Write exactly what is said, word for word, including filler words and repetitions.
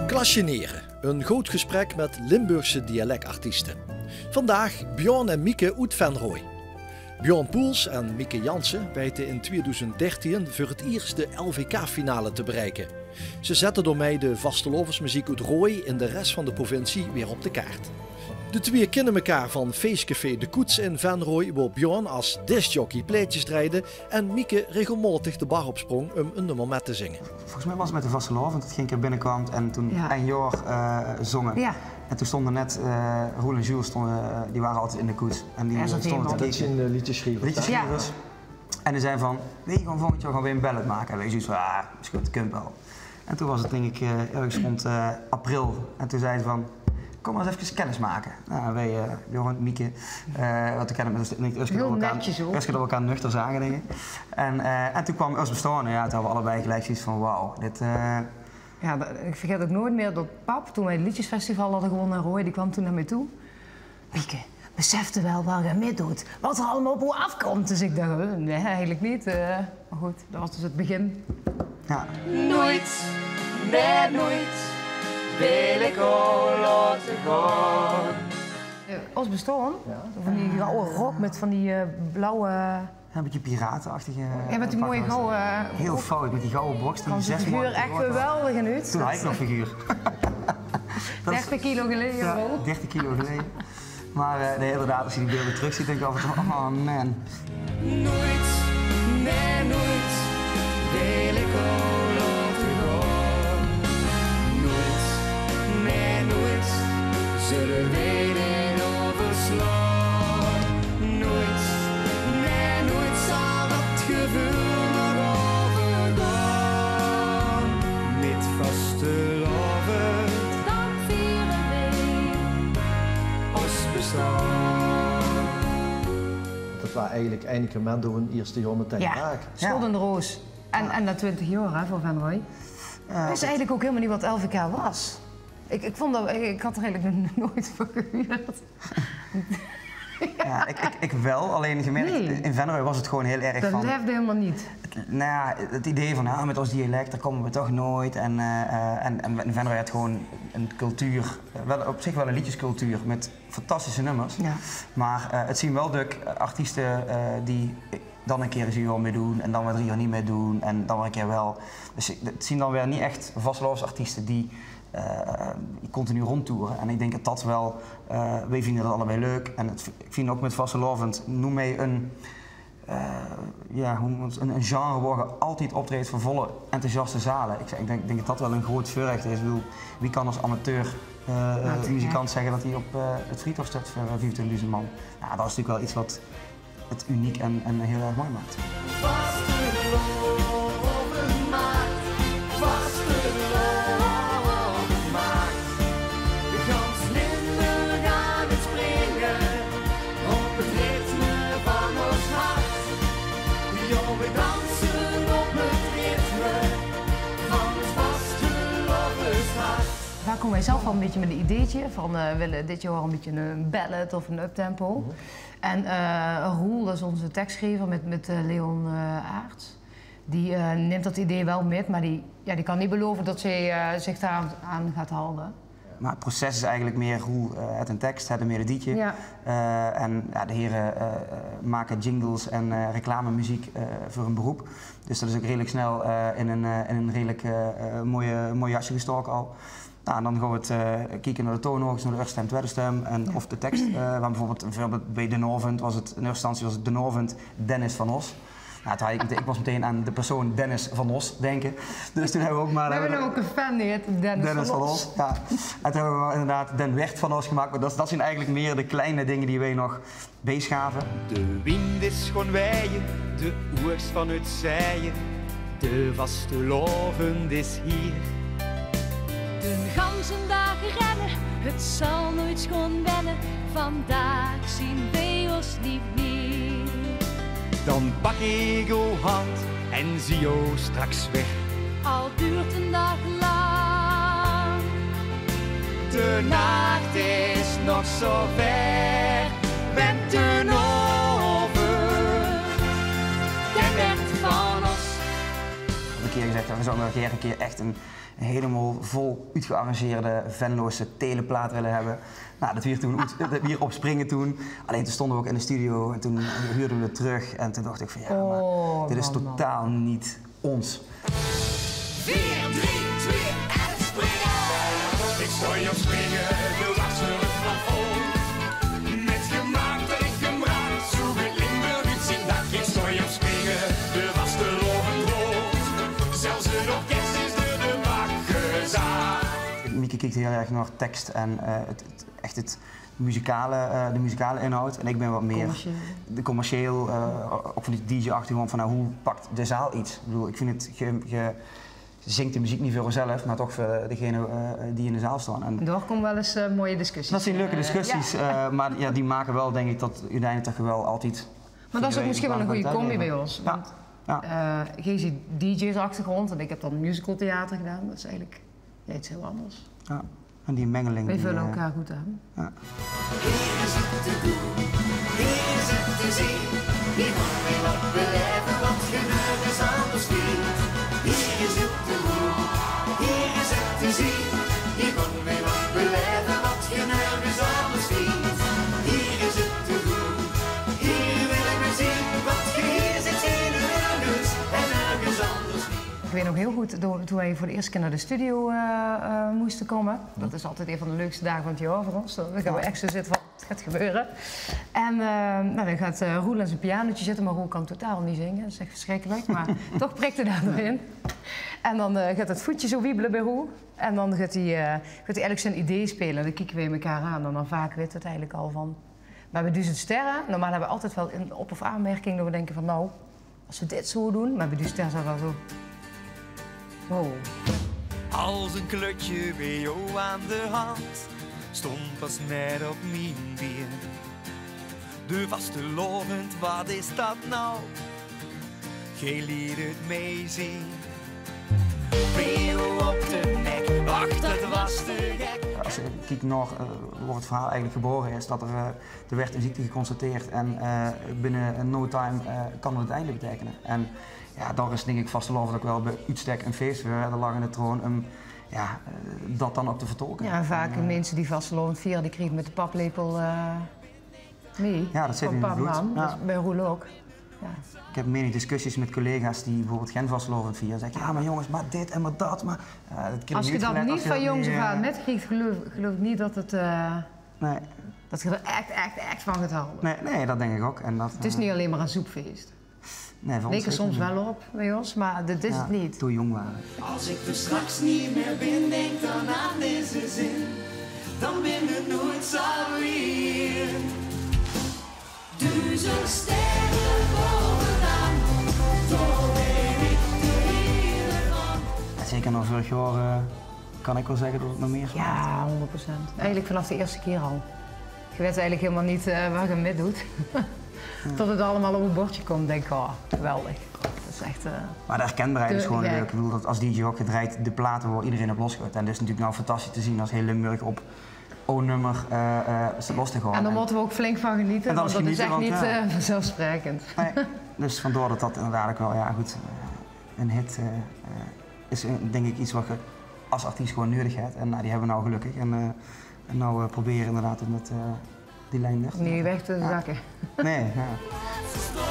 Klasjenere, een good gesprek met Limburgse dialectartieste. Vandaag Bjorn en Mieke oet Venroj. Bjorn Poels en Mieke Jansen weite in tweedoezend dertien veur het iers de L V K-finale te bereike. Ze zette daomei de vastelaovesmeziek oet Roj in de res van de provincie weer op de kaart. De twieë kinne mekaar van feescafé De Koets in Venroj, wo Bjorn as discjockey plaetjes drejde en Mieke regelmaotig de bar op sprong um een nummer met te zinge. Volges mij was het met de vastelaovend dat ik een keer binnenkwam en toen Ja. Ein jaor eh, zongen. Ja. En toen stonden net eh, Roel en Jules, stonden, eh, die waren altijd in De Koets. En die Ja, is dat eh, stonden te helemaal. Dat kijken. Zijn eh, liedjesschrijvers. Liedjesschrijvers. Ja. En die zeiden van, "Weet je, gewoon volgend jaar gaan we een ballet maken." En wij zoiets van, "Ah, is goed, kunt wel." En toen was het denk ik eh, ergens rond eh, april. En toen zeiden ze van, "Kom maar eens even kennis maken." Nou, wij, eh Johan, Mieke, eh want we kennen met ons niet Heel netjes ook. Eerst dat we elkaar nuchter zagen, denk ik. En, eh, en toen kwam Us Bestaan. Ja, toen hadden we allebei gelijk zoiets van, "Wauw, dit eh." Ja, dat, ik vergeet ook nooit meer dat pap, toen wij het liedjesfestival hadden gewonnen in Roj, die kwam toen naar mij toe. "Mieke, besefte wel waar je mee doet? Wat er allemaal op je afkomt?" Dus ik dacht, "Eh, nee, eigenlijk niet." Eh, maar goed, dat was dus het begin. Ja. Nooit, nee, nooit wil ik jou laten gaan. Eh, Os Bestaan, Ja. van die gouden rok met van die eh, blauwe Ja, een beetje piratenachtige Ja, met die eh, mooie pak. Gouden eh, Heel rok. Fout, met die gouden box. Die Kan zijn zes figuur maanden echt geweldig in uit. Toen had ik nog figuur. Dat is dertig kilo geleden, Ja, Roel. Dertig kilo geleden. Maar eh, nee, inderdaad, als je die beelden terugziet, denk je af en toe, "Oh man." Nooit, nee, nooit wil ik jou laten gaan. Nooit, nee, nooit zullen wij dit overslaan. Nooit, nee, nooit zal dat gevoel nog overgaan. Met vastelaovend Dan vieren we ons bestaan. Dat waar eigenlijk eindelijk een moment door een eerste jonge tijd Ja. raak. Schot en Roos. En, en na twintig jaar hè, voor Venroj. Eh, Wist eigenlijk ook helemaal niet wat L V K was. Ik, ik, vond dat, ik had er eigenlijk nog nooit van gehuurd. Ja, ik, ik, ik wel. Alleen gemerkt, Nee. in Venroj was het gewoon heel erg Dat van leefde helemaal niet. Het, nou ja, het idee van, ah, met ons dialect, daar komen we toch nooit. En, eh, eh, en, en Venroj had gewoon een cultuur, eh, wel, op zich wel een liedjescultuur met fantastische nummers. Ja. Maar eh, het zien wel duk eh, artiesten eh, die dan een keer eens een jaar meedoen en dan weer drie jaar niet meedoen en dan weer een keer wel. Dus het zien dan weer niet echt vastelaovesartiesten die eh, continu rondtoeren. En ik denk dat dat wel, eh, wij vinden dat allebei leuk. En het, ik vind ook met vastelaovend, noem mij een, eh, ja, hoe moet het, een, een genre waar je altijd optreedt voor volle enthousiaste zalen. Ik, zeg- ik, denk, ik denk dat dat wel een groot voorrecht is. Ik bedoel, wie kan als amateur eh, Nou, te muzikant gek. zeggen dat hij op eh, het Vriethof staat voor eh, vijfentwintigduizend man? Nou, dat is natuurlijk wel iets wat het uniek en, en heel erg mooi maakt. Vastelaovend maakt, vastelaovend maakt gans Limburg aan het springen op het ritme van ons hart. Ja, we dansen op het ritme van het vastelaovenshart. Waar komen wij zelf wel een beetje met een ideetje van, eh, we willen dit jaar een beetje een ballad of een uptempo. Mhm. En eh, Roel, dat is onze tekstschrijver met, met eh, Leon eh, Aarts. Die eh, neemt dat idee wel met, maar die, ja, die kan niet beloven dat zij eh, zich daar aan, aan gaat houden. Maar het proces is eigenlijk meer Roel eh, het een tekst, het een melodietje. Ja. Eh, en ja, de heren eh, maken jingles en eh, reclamemuziek eh, voor hun beroep. Dus dat is ook redelijk snel eh, in, een, eh, in een redelijk eh, eh, mooie, mooi jasje gestoken al. Nou, en dan gaan we het eh, kijken naar de toonhoogte, naar de eerste stem, tweede stem. En Ja. of de tekst, eh, waar bijvoorbeeld, bijvoorbeeld bij Denaovend was het, in eerste instantie was het Denaovend, Dennis van Os. Nou, toen had ik, meteen- ik was meteen aan de persoon Dennis van Os denken. Dus toen hebben we ook maar We hebben hebben we ook een fan, die heet Dennis Dennis van van Os. Os. Ja. En toen hebben we inderdaad Den Wert van Os gemaakt. Maar dat, dat zijn eigenlijk meer de kleine dingen die wij nog bijschaven. De wind is gaan waaien, de oogst van het zeien. De vastelaovend is hier. De ganzen dagen rennen, het zal nooit schoon wennen. Vandaag zien wij ons niet meer. Dan pak ik uw hand en zie jou straks weer. Al duurt een dag lang. De nacht is nog zo ver. Bent u over. Ken werd van ons. Had een keer gezegd, Veer zouwe nog ein kier ech ein, ein hielemaol vol oetgearrangeerde Venlose teleplaat wille höbbe. Nou, det wier toen oet, det wier op springe toen. Allein toen stónge veer ouch in de studio en toen huurde veer 't trök en toen dach ich van: jao, mer dit is totaal neet ós. Veer, drie, twee en springe. Ich stóng op springe, de lach veur 't plafond. Mit gemaak det ich 'm raak, zoe wie Limburg oet zien dak. Ich stóng op springe, de vastelaovend roond. Zelfs 't orkes is door de bak gezaag. Mieke kiek hiel erg nao teks en, eh, 't, 't, ech 't muzikale, eh, de muzikale inhoud. En ich bön get mieë de commercieel, eh, ouch van die D J-achtergróndj van, nou, wie pak de zaal get? Ich bedoel, ich vinj 't, ge, ge zingk de meziek neet veur uzelf, mer toch veur degene, eh, die in de zaal staon. En dao kómme waal ins, eh, mooie discussies. Det zien leuke discussies, eh, mer jao, die make waal, dink ich, det oeteindelik toch waal altied... Mer det is ouch mesjien waal ein gooj combi bie ós. Want, eh, geej zeet D J-achtergróndj en ich höb dan musicaltheater gedaon. Det is eigelik, jao, get hiel angers. Jao. En die mengeling, die, eh... Veer völle elkaar good aan. Jao. Hie is 't te doon, hie is 't te zeen. Hie kóns se get belaeve wat se nörges angers vinjs. Hie is 't te doon, hie is 't te zeen. Hie kóns se get belaeve wat se nörges angers vinjs. Hie is 't te doon, hie wille veer zien wat se hie zeet, nörges en nörges angers. Ich weit nog hiel good, toen, toen veer veur de ierste kier nao de studio, eh, eh, móste kómme. Det is altied ein van de leukste daag van 't jaor veur ós. Dan gaon veer ech zoe zitte van: waat geit gebeure? En, eh, nou, dan geit, eh, Roel aan zien pianootje zitte, mer Roel kan totaal neet zinge. Det is ech versjrikkelik, mer toch prik 'r dao doorin. En dan, eh, geit 't voetje zoe wiebele bie Roel. En dan geit 'r, eh, geit 'r eigelik zien idee speule. Dan kieke veer mekaar aan en dan vaak weite veer 't eigelik al van. Mer bie Duuzend Sterre, normaal höbbe veer altied waal ein op- of aanmerking det veer dinke van, nou, es veer dit zoe doon, mer bie Duuzend Sterre zeen veer waal zoe. Wow. Als ein klötsje bie dich aan de hand, stóng pas net op mien been. De vastelaovend, waat is det now? Geej leet 't mich zeen. Bie dich op de nek, ach, det waas te gek. Jao, es ich kiek nao, eh, wo 't verhaol eigelik gebore is, det 'r, eh, d'r woort ein ziekte geconstateerd en, eh, binne no time, eh, kan 't 't einde beteikene. En jao, dao is, dink ich, vastelaovend ouch waal bie oetstek ein fees veur, hè, de lachende troon, um, jao, eh, det dan ouch te vertolke. Jao, en vaak, eh, minse die vastelaovend viere, die kriege 't mit de paplepel, eh, mie. Jao, det zit in 't blood. Van pap, mam. Jao. Det is bie Roel ouch. Jao. Ich höb menig discussies mit collega's die bieveurbeeld gein vastelaovend viere. Dan zègk ich: jao, mer jónges, mer dit en mer det, mer, eh, det kriege... Es se det neet van jóngs aaf aan mitkrigs, geluif, geluif ich neet det 't, eh, nae, det se d'r ech, ech, ech van geis haoje. Nae, nae, det dink ich ouch. En det, 't is, eh, neet allein mer ein zoepfees. Nae, veur ós zeker neet. Liek 't soms waal op bie ós, mer det is 't neet. Jao, toen veer jónk wore. As ik d'r straks niet meer bin, denk dan aan deze zin. Dan bin ik noeit zal wien. Duizend sterren bovenaan, toch ben ik de heer ervan. Jao, zeker nao veurig jaor, eh, kan ik waal zègke det 't nog mieë smaak. Jao, hóngerd procent. Eigelik vanaaf de ierste kier al. Ge wet eigelik hielemaol neet, eh, wat ge mitdoet. Jao. Tot 't allemaol op 't bordje kump, dink ik: oh, geweldig. Det is ech, eh, mer de herkenbaarheid is gewoen leuk. Ik bedoel, det as D J ouch, ge drejt de plate wo ederein op losgeit. En det is natuurlik now fantastisch te zeen as hiel Limburg op ow nummer, eh, eh, los te gaon. En dao mótte we ouch flink van geniete, want det is ech neet, eh, vanzelfsprekend. Nae, dus vandaor det det inderdaad ouch waal, jao, good, eh, ein hit, eh, eh, is, eh, dink ik, get wat ge as artiest gewoen nudig het. En, nou, die hebbe we now gelökkig. En, eh, en now, eh, probere inderdaad um det, eh, die lijn door te trekke. Neet weg te zakke. Nae, jao.